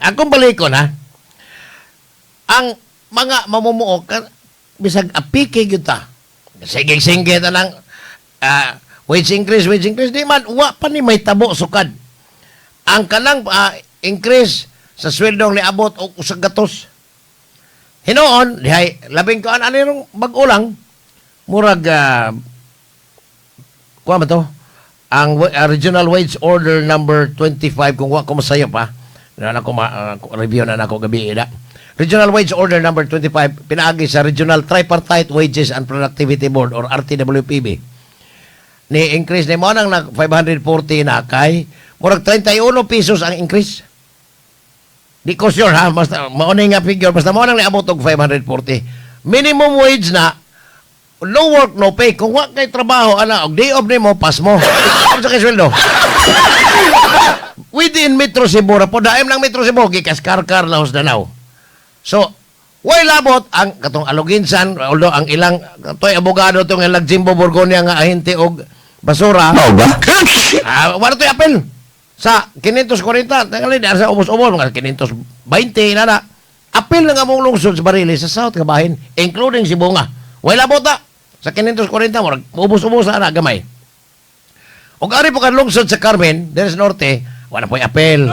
Akong balikon ha. Ang mga mamumuo bisag apike gyud ta. Sige, sige ta lang wage increase di man wa pa ni may tabo sukad. Ang kanang increase sa sweldong niabot og 100. Hinuon, dihay labing kuan ani rong bag-o lang murag kuha ba to? Ang Regional Wage Order number 25, kung wa ko masayop pa. Na nako review na nako gabi ida. Regional Wage Order number 25 pinaagi sa Regional Tripartite Wages and Productivity Board or RTWPB. Ni increase ni mo nang 540 na kay murag 31 pesos ang increase. Di ko sure ha, basta mao na nga figure, basta mao nang niabot og 540. Minimum wage na no work no pay. Kung wa kay trabaho ana og day off nimo, pass mo. Ano sa kay sweldo? Within Metro Cebu ra po, daim lang Metro Cebu gikas Carcar, Laos, Danao. So, way labot ang katong Aloguinsan, although ang ilang toy abogado tong ilang Jimbo Borgonia nga ahente og basura. Mao ba? Ah, wala to'y apel. Sa 540, tangali sa ubos-ubos mga 520 na na. Apel na nga mong lungsod sa Barili sa South Kabahin, including Sibonga. Way labot ta. Sa 540 murag ubos-ubos na na gamay. Ug ari po kan lungsod sa Carmen, diri sa Norte, wala po'y apel.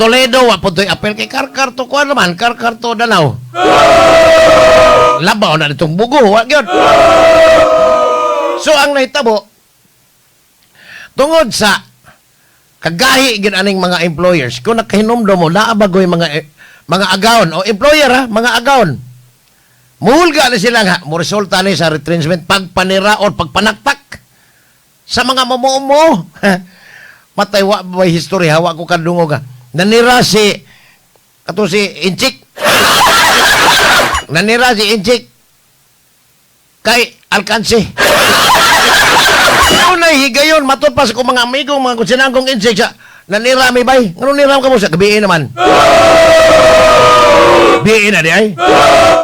Toledo, wa po to'y apel kay Carcar to kuan naman, Carcar to Danao. Labaw na ditong Bogo, wa gyud. So ang nahitabo, tungod sa kagahi gyud aning mga employers, kung nakahinumdom mo, naa ba goy mga agawon o employer ha, mga agawon. Muhulga na sila nga, mo resulta ni sa retrenchment, pagpanira or pagpanaktak sa mga mamuo. Matay wa ba history hawa ko kadungog ha. Nanira si kato si Inchik. Nanira si Inchik kay Alcance. Unay higayon, matod pa sa kong mga amigo, mga kutsinangkong Inchik sa nanira mi bay. Ngano nira ka mo sa gabi naman? Biin na di ay.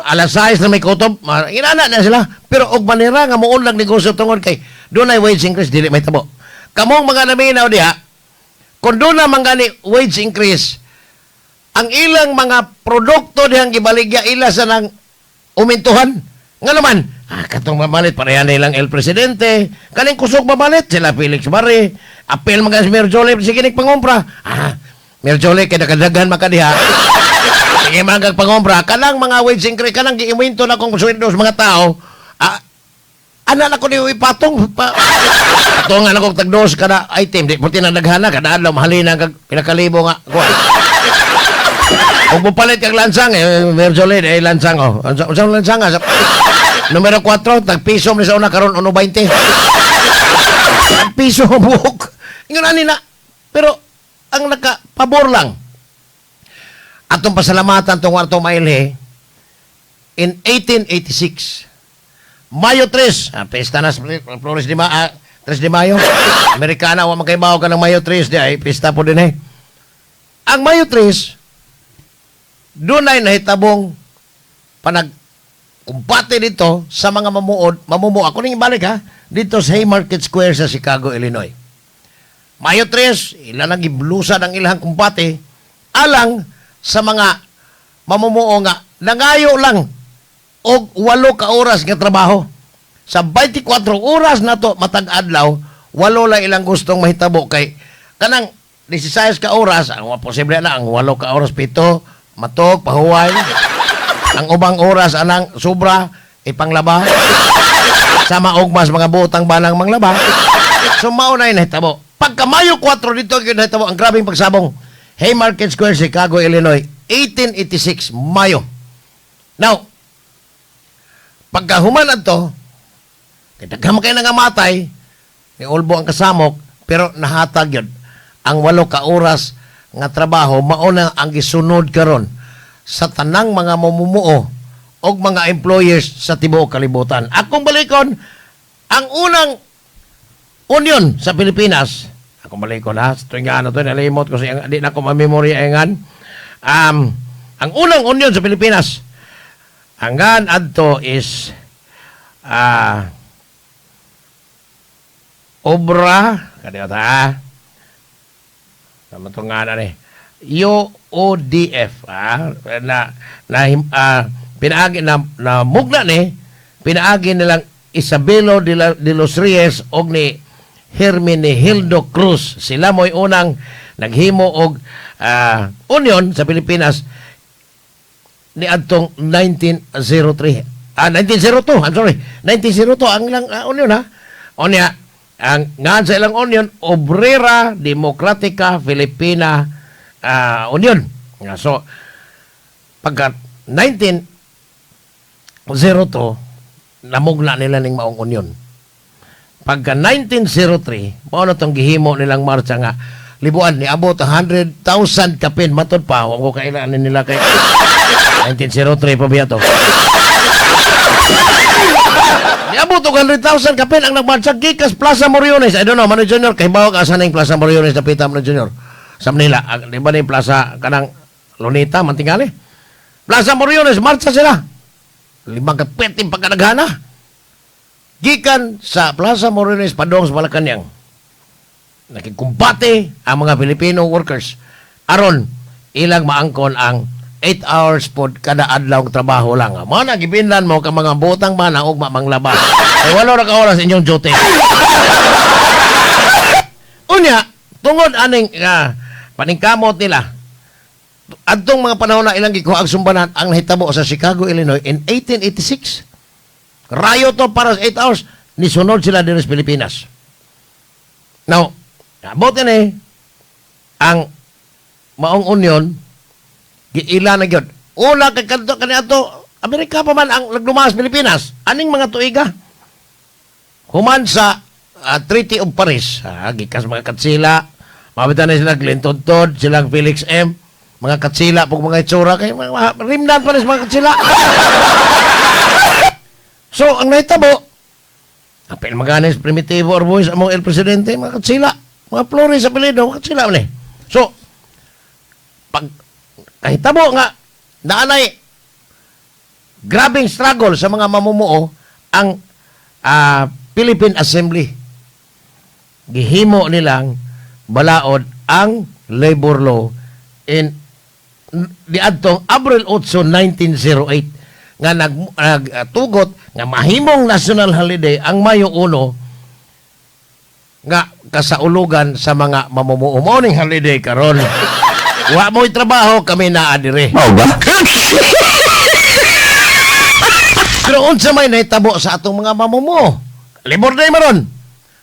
Alas 6 na may kutob. Inana na sila. Pero og manira nga muunlag negosyo tungod kay dunay wage increase, dili may tabo. Kamong mga naminaw diha, kung doon na man gani wage increase, ang ilang mga produkto dihang gibaligya ila sa nang umintuhan. Nga naman, katong mamalit, pareha nilang El Presidente, kaning kusog mamalit, sila Felix Barre, apel mga si Merjole, sige nig pangumpra. Ah, Merjole, kay nakadaghan makadiha. Sige man kag pangumpra, kanang mga wage increase, kanang giiminto na kong sweldo sa mga tao, ana na ko ni ipatong pa, patungan ako tag dos kada item, di puti na daghana kada adlaw mahalina kag pinakalibo nga kuan. Kung pupalit kag lansang, eh, Merjole, eh, lansang, oh. Unsa lansang, ah? Numero 4, tag piso ni sa una karon 1.20. Tag piso buok. Ingon ani na. Pero ang naka-pabor lang. Atong pasalamatan tong Warto Mailhe in 1886. Mayo 3, pista na sa Flores de 3 de Mayo. Amerikana, wa man kay ka ng Mayo 3 di ay pista po din eh. Ang Mayo 3, dunay nahitabong panag kumbate dito sa mga mamuod, mamumuo. Ako ning ibalik ha, dito sa Haymarket Square sa Chicago, Illinois. Mayo 3, ila nang giblusan ang ilang kumbate alang sa mga mamumuo nga nangayo lang og 8 ka oras nga trabaho. Sa 24 oras na to matag adlaw, 8 lang ilang gustong mahitabo kay kanang 16 ka oras, ang posible na ang 8 ka oras 7, matog, pahuway. Ang ubang oras anang sobra ipanglaba. Sama og mas mga butang banang manglaba. So mao na nahitabo. Pagka Mayo 4 dito gyud nahitabo ang grabeng pagsabong. Haymarket Square, Chicago, Illinois, 1886, Mayo. Now, pagka human adto, kay daghan man kay nangamatay, ni ulbo ang kasamok, pero nahatag yun. Ang 8 ka oras nga trabaho, mauna ang gisunod karon sa tanang mga mamumuo og mga employers sa tibuok kalibutan. Akong balikon, ang unang union sa Pilipinas, akong balikon ha, sa tuwing ano to, nalimot ko sa di na ko mamemorya ingan. Ang unang union sa Pilipinas, ang gan adto is Obra, kadiyo ta. Tama to nga na ni. UODF na na pinaagi na, na mugna ni pinaagi nilang Isabelo de los Reyes og ni Hermenegildo Cruz. Sila mo'y unang naghimo og union sa Pilipinas ni adtong 1903. 1902, I'm sorry. 1902 ang ilang union ha. Unya, ang ngan sa ilang union, Obrera Democratica Filipina Union. Nga, so pagka 1902, namugna nila ning maong union. Pagka 1903, mao na tong gihimo nilang marcha nga libuan ni abot 100,000 kapin matod pa wa ko kailan nila kay 1903 pa biya to. Niabot og 100,000 kapin ang nagmarcha gikas Plaza Moriones. I don't know, Mano Junior, kay bawo ka asa na yung Plaza Moriones dapita, Mano Junior? Sa Manila, di ba na yung Plaza kanang Luneta, mantingali? Plaza Moriones, marcha sila. Limang kapeting pagkadaghana. Gikan sa Plaza Moriones padong sa Malacanang. Nakikumbate ang mga Filipino workers aron ilang maangkon ang 8 hours pod kada adlaw trabaho lang. Mao na gibinlan mo ka mga butang man ang ugma manglaba. Kay walo ra ka oras inyong duty. Unya, tungod aning paningkamot nila, adtong mga panahon na ilang gikuha ang sumbanan ang nahitabo sa Chicago, Illinois in 1886. Riot to para sa 8 hours. Nisunod sila diri sa Pilipinas. Now, abot ni ang maong union, giila na gyud. Una kay kadto kani ato Amerika pa man ang naglumas Pilipinas. Aning mga tuiga? Human sa Treaty of Paris, gikas mga katsila, mabitan na sila Glenn Tudtud, silang Felix M, mga katsila pag mga itsura kay mga rimdan pa rin sa mga katsila. So, ang nahitabo, apil maganis Primitivo Arbois among el presidente, mga katsila, mga Flores apelyido, mga katsila man eh. So, pag kahitabo nga naanay grabeng struggle sa mga mamumuo ang Philippine Assembly, gihimo nilang balaod ang labor law in diadtong Abril 8, 1908 nga nagtugot nga mahimong national holiday ang Mayo 1 nga kasaulugan sa mga mamumuo. Mao ning holiday karon. Wa mo'y trabaho, kami naa diri. Mao ba? Pero unsa may nahitabo sa atong mga mamumuo? Labor Day maron.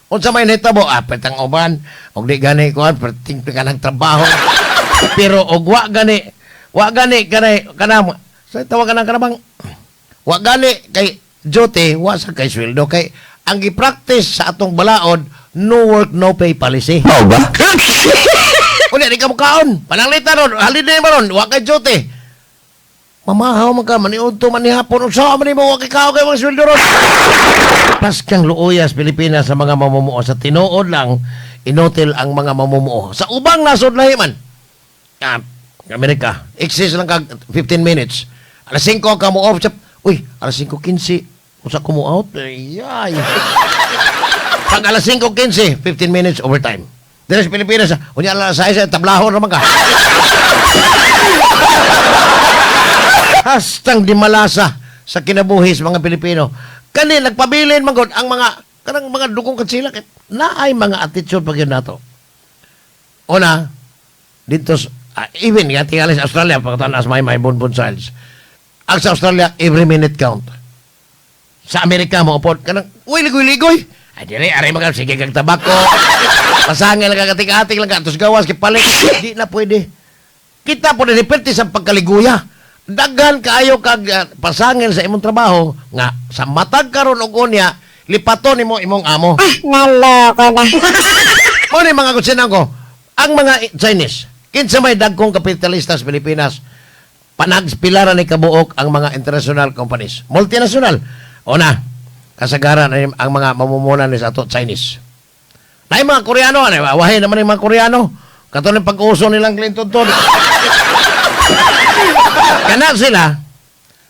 Unsa may nahitabo? Petang uban, og di gani kuan, perting ka ng trabaho. Pero og wa gani kanay kanang sa tawag kanang kanang wa gani kay duty, wa sa kay sweldo kay ang gi-practice sa atong balaod, no work no pay policy. Mao ba? Unya di ka mukaon. Pananglitan ron, holiday maron, wa kay duty. Mamahaw man ka, maniudto man ni hapon, unsa man nimo wa kay kaon kay mga sweldo ron. Paskang luoyas Pilipinas sa mga mamumuo, sa tinuod lang inutil ang mga mamumuo. Sa ubang nasod lahi man. Amerika, exist lang kag 15 minutes. Alas 5 ka mo off. Uy, alas 5:15. Usa ko mo out. Ay, ay. Pag alas 5:15, 15 minutes overtime. Dito sa Pilipinas, unya alas 6, tablahon naman ka. Hastang di malasa sa kinabuhi sa mga Pilipino. Kani nagpabilin man gud ang mga kanang mga dugong katsila kay naay mga attitude pag yun nato. Una, dito even nga tingali sa Australia, pagkatanas may bonbon siles. Ang sa Australia, every minute count. Sa Amerika mo upod kanang uy ligoy-ligoy. Ay dili aray mga sige kag tabako. Pasangil lang kag atik-atik lang ka tos gawas kay palit. Di na pwede. Kita po na depende sa pagkaliguya. Daghan kaayo kag pasangil sa imong trabaho nga sa matag karon og unya lipaton nimo imong amo. Ah, naloko na. Mo ni mga kutsinang ko, ang mga Chinese, kinsa may dagkong kapitalista sa Pilipinas, panagpilara ni kabuok ang mga international companies. Multinational. Una, kasagaran ay ang mga mamumunan ni sa ato Chinese. Na yung mga Koreano, ano, awahin naman yung mga Koreano. Katulad ng pag-uso nilang Clinton to. Kana sila,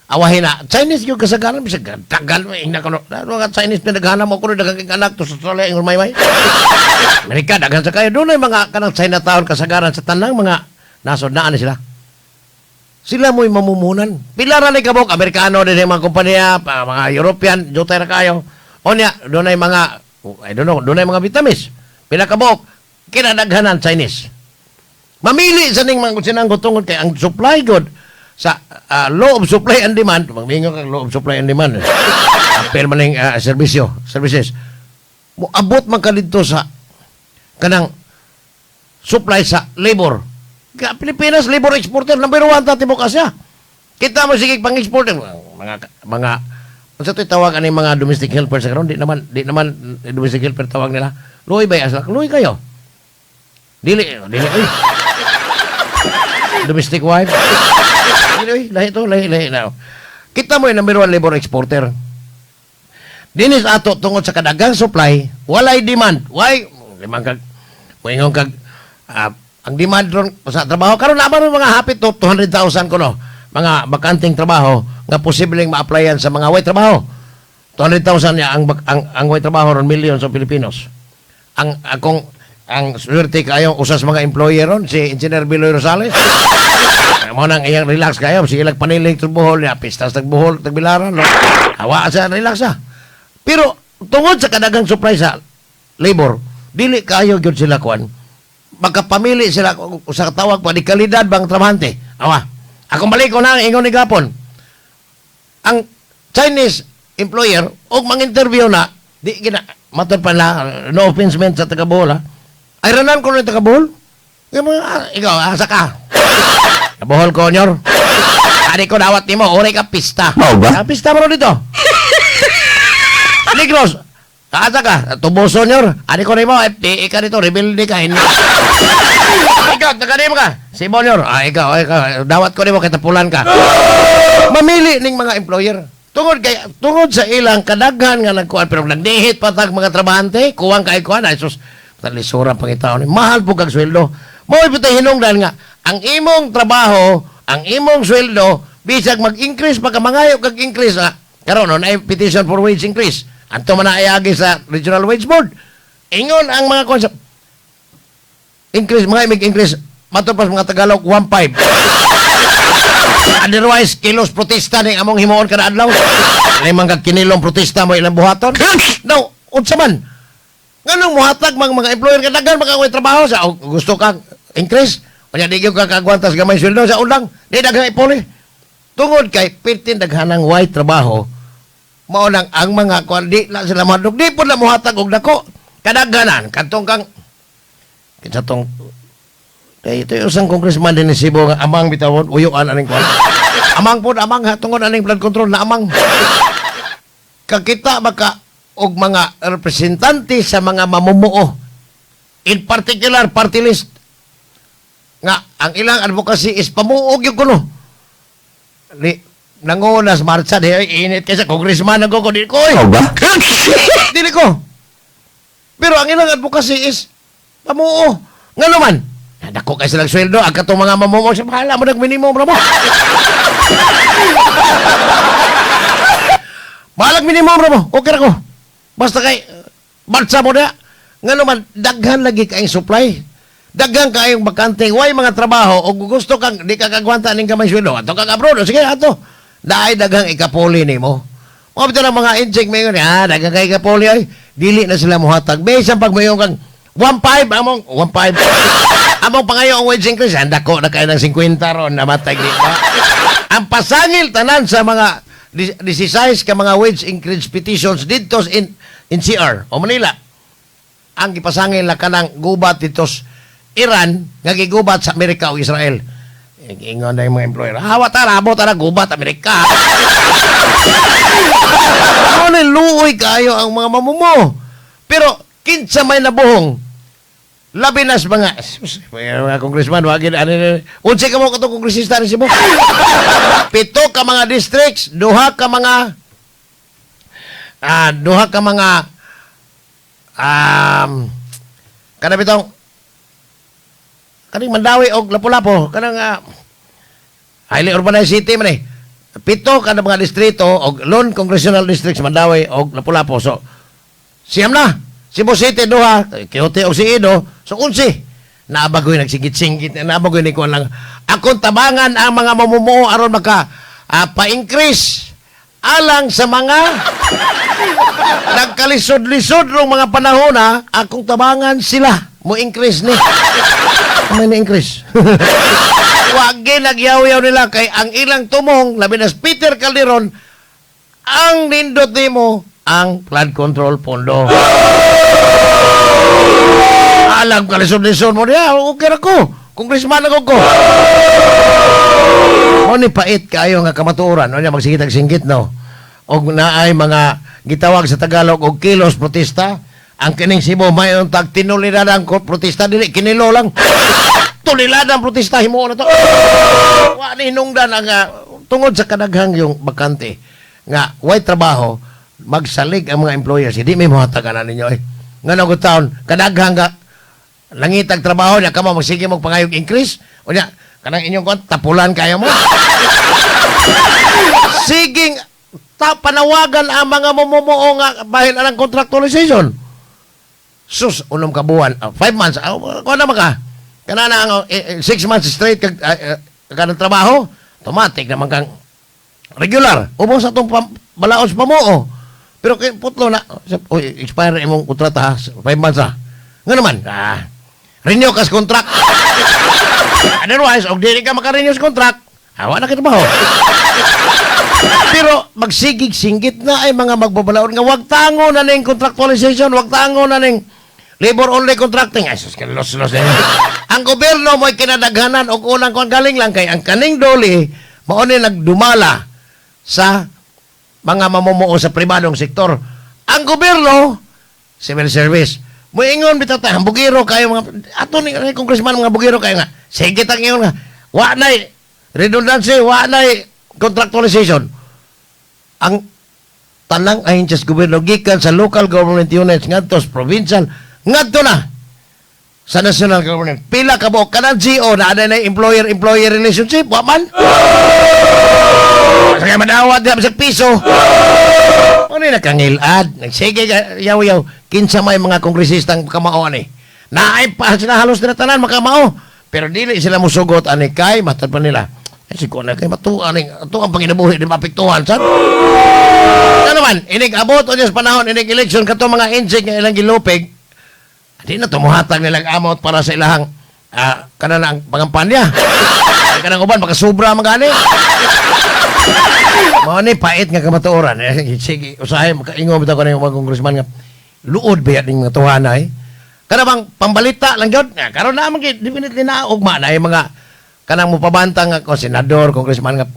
awahin na. Chinese yung kasagaran, bisag tagal, ingna ko, no, mga Chinese na naghanam mo ko, daghang anak, to sa Australia, ingon may may. Amerika, daghan sa kayo. Doon ay mga kanang Chinatown kasagaran sa tanang mga Nasod naa ni sila. Sila mo'y mamumuhunan. Pila ra ni kabuk Amerikano din yung mga kompanya, mga European, jutay ra kayo. Onya, doon ay mga, I don't know, doon ay mga Vietnamese. Pila kabuk, kinadaghanan Chinese. Mamili sa ning mga sinanggo tungod kay ang supply good sa law of supply and demand, magmingo kag law of supply and demand. Apel man ning serbisyo, services. Moabot man ka didto sa kanang supply sa labor. Ka Pilipinas, labor exporter number one ta tibok Asia. Kita mo sige pang export mga unsa to'y tawag ani mga domestic helper sa karon, di naman domestic helper tawag nila. Luoy ba asla? Luoy kayo. Dili dili oy. Domestic wife. Dili oy, lahi to, lahi lahi na. Kita mo yung number one labor exporter. Dinis ato tungod sa kadagang supply, walay demand. Why? Limang kag moingon kag ang demand ron sa trabaho karon na ba mga hapit to 200,000 kuno mga bakanteng trabaho nga posibleng ma-applyan sa mga way trabaho. 200,000 niya ang way trabaho ron, millions of Filipinos. Ang akong ang swerte kayo usas mga employer ron si Engineer Biloy Rosales. Mo nang iyang relax kayo, sige lang panilig sa Bohol niya, pistas tag Bohol, tagbilaran, no. Hawa sa relax ah. Pero tungod sa kadagang supply sa labor, dili kayo gyud sila kuan. Makapamili sila sa tawag pa di kalidad bang trabahante. Awa. Akong balik ko na ang ingon ni gapon. Ang Chinese employer og mang-interview na di gina matod pa na, no offense meant sa taga Bohol ha. Ay ranan ko ng taga Bohol. Yung mga, ikaw, asa ka? Bohol ko, nyor. Adi ko dawat nimo, oray ka pista. Mao ba? Ah, pista mo dito. Negros, asa ka? Tuboso, nyor. Adi ko nimo, FTA ka dito, rebelde ka. Hindi. Ikaw, taga mo ka. Cebu, nyor. Ah, ikaw, ikaw, dawat ko nimo, kitapulan ka. Mamili ning mga employer. Tungod sa ilang kadaghan nga nagkuan pero nagdihit pa tag mga trabahante, kuwang kay kuan ay sus, talisuran pangitaon ni. Mahal po kag sweldo. Mao pud hinungdan nga ang imong trabaho, ang imong sweldo bisag mag-increase pa ka, mangayo kag increase ah. Karon no na petition for wage increase. Anto man na ayagi sa Regional Wage Board. Ingon ang mga concept increase, mga imig increase matod pa sa mga Tagalog 1.5. Otherwise, kilos protesta ni among himuon kada adlaw. Limang kag kinilong protesta mo ilang buhaton. No, unsa man? Nganong muhatag mang mga employer ka daghan makakuha trabaho sa o, gusto kang increase? Unya di gyud ka kagwantas gamay sweldo sa undang, di daghang ipuli. Tungod kay pirtin daghanang way trabaho, mao nang ang mga kuan di na sila madug, di pud na muhatag og dako. Kadaghanan kadtong kang kinsa tong kay ito yung isang congressman din ni Cebu nga amang bitawon uyuan aning kuan. Amang pod amang ha tungod aning flood control na amang. Kakita baka og mga representante sa mga mamumuo. In particular party list nga ang ilang advocacy is pamuog yung kuno. Di, nanguna sa marcha di ay init kaysa congressman ang ko di ko oy. Mao ba? Dili ko. Pero ang ilang advocacy is pamuo. Nga naman, dako kay silang sweldo, ang katong mga mamumuo, siya, bahala mo nag minimum ra mo. Bahalag minimum ra mo. Okay ra ko. Basta kay marcha mo na. Nga naman, daghan lagi kayong supply. Daghan kayong bakante. Way mga trabaho, o gusto kang, di ka kagwanta ning gamay sweldo. Ato kang abroad. O sige, ato. Daay daghang ikapuli nimo. Mga bitaw ng mga incheck may yun, daghang kay ikapuli ay. Dili na sila muhatag. Bisan pag mayon kang 1.5, among 1.5. Among pangayo ang wage increase, handa ko na kayo ng 50 ron, namatay di ba? Ang pasangil tanan sa mga 16 ka mga wage increase petitions dito in NCR o Manila. Ang gipasangil na kanang gubat dito sa Iran nga gigubat sa Amerika o Israel. Ingon na yung mga employer. Hawa tara, abot tara, gubat Amerika. Ano luoy kayo ang mga mamumo. Pero kinsa may nabuhong labi na sa mga sus, mga congressman wagin ano ano unsa ka mo katong kongresista ni Cebu, pito ka mga districts, duha ka mga kana bitong kaning Mandaue og Lapu-Lapu, kanang highly urbanized city man eh, pito ka na mga distrito og lone congressional districts, Mandaue og Lapu-Lapu, so siyam na. Cebu City duha, Quixote og Ceedo, so 11. Naabagoy nagsinggit-singgit, naabagoy ni kuan lang. Akong tabangan ang mga mamumuo aron maka pa-increase alang sa mga nagkalisod-lisod rong mga panahon na akong tabangan sila mo increase ni. May na-increase. Wagi nagyaw-yaw nila kay ang ilang tumong, labi na si Peter Calderon, ang nindot nimo ang flood control pondo. Alam kalisod-lisod mo niya, okay ra ko. Congressman ako ko. Mo ni pait kayo nga kamatuoran, no niya magsigit singgit, no. Og naay mga gitawag sa Tagalog og kilos protesta, ang kining Cebu mayon tag tinuliran ang protesta, dili kinilo lang. Tulilan ang protesta himuon na to. Wa ni hinungdan ang tungod sa kadaghang yung bakante nga way trabaho, magsalig ang mga employers, hindi may muhatagan na ninyo eh. Nga og taon kadaghang nga langitag trabaho niya kamo magsige mo pangayog increase unya kanang inyong kuan tapulan kayo mo. Siging ta panawagan ang mga mamumuo nga bahin anang contractualization. Sus, 6 ka buwan, 5 months, kuan naman ka kana na ang 6 months straight kag kanang trabaho, automatic naman kang regular ubos atong balaod sa pamuo. Pero kay putlo na, uy, expire na imong kontrata ha, 5 months ha, nga naman renew kas contract. Otherwise, og dili ka maka-renew sa contract, awa na kita trabaho. Pero magsigig-singgit na ay mga magbabalaod nga wag tango na ning contractualization, wag tango na ning labor only contracting. Ay, sus, los los eh. Ang gobyerno mo'y kinadaghanan og unang kuan, galing lang kay ang kaning DOLE mao ni nagdumala sa mga mamumuo sa pribadong sektor. Ang gobyerno, civil service. Moingon bitaw ta, bugiro kayo mga ato ni congressman, mga bugiro kayo nga. Sige tang ingon nga. Wa nay redundancy, wa nay contractualization. Ang tanang ahensya sa gobyerno gikan sa local government units ngadto sa provincial ngadto na sa national government. Pila ka buok kanang GO na na employer employer relationship, wa man. Sa kaya madawat diha sa piso. Ano yung nakangilad? Nagsige ka, yaw-yaw. Kinsa may mga kongresistang kamao ani. Naay pa sila halos nila tanan makamao. Pero dili sila musugot ani kay matad pa nila. Ay siguro na kay matuan ning ato ang panginabuhi di maapektuhan sad. Ano naman, inig abot o sa panahon, inig election kato mga insig nga ilang gilupig, di na tumuhatag nilang amot para sa ilahang kanang ang pangampanya. Kanang uban makasubra man gani. Mao ni pait nga kamatuoran. Eh, sige, usahay makaingon bitaw kanang mga congressman nga luod ba ning mga tuhanay. Kana bang pambalita lang gyud? Ya, karon na man gyud definitely na ugma na yung mga kanang mupabantang nga ko senador, congressman nga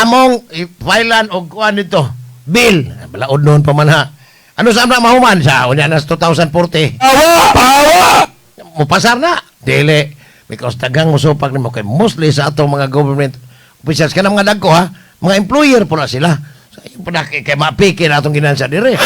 among i-filean og kuan dito bill. Balaod noon pa man ha. Ano sa amna mahuman sa unya na sa 2040. Awa! Awa! Mupasar na. Dili. Because daghang musupak nimo kay mostly sa atong mga government officials kanang mga dagko ha, mga employer po na sila. So, ayun po na kay mapiki na atong ginansya dire.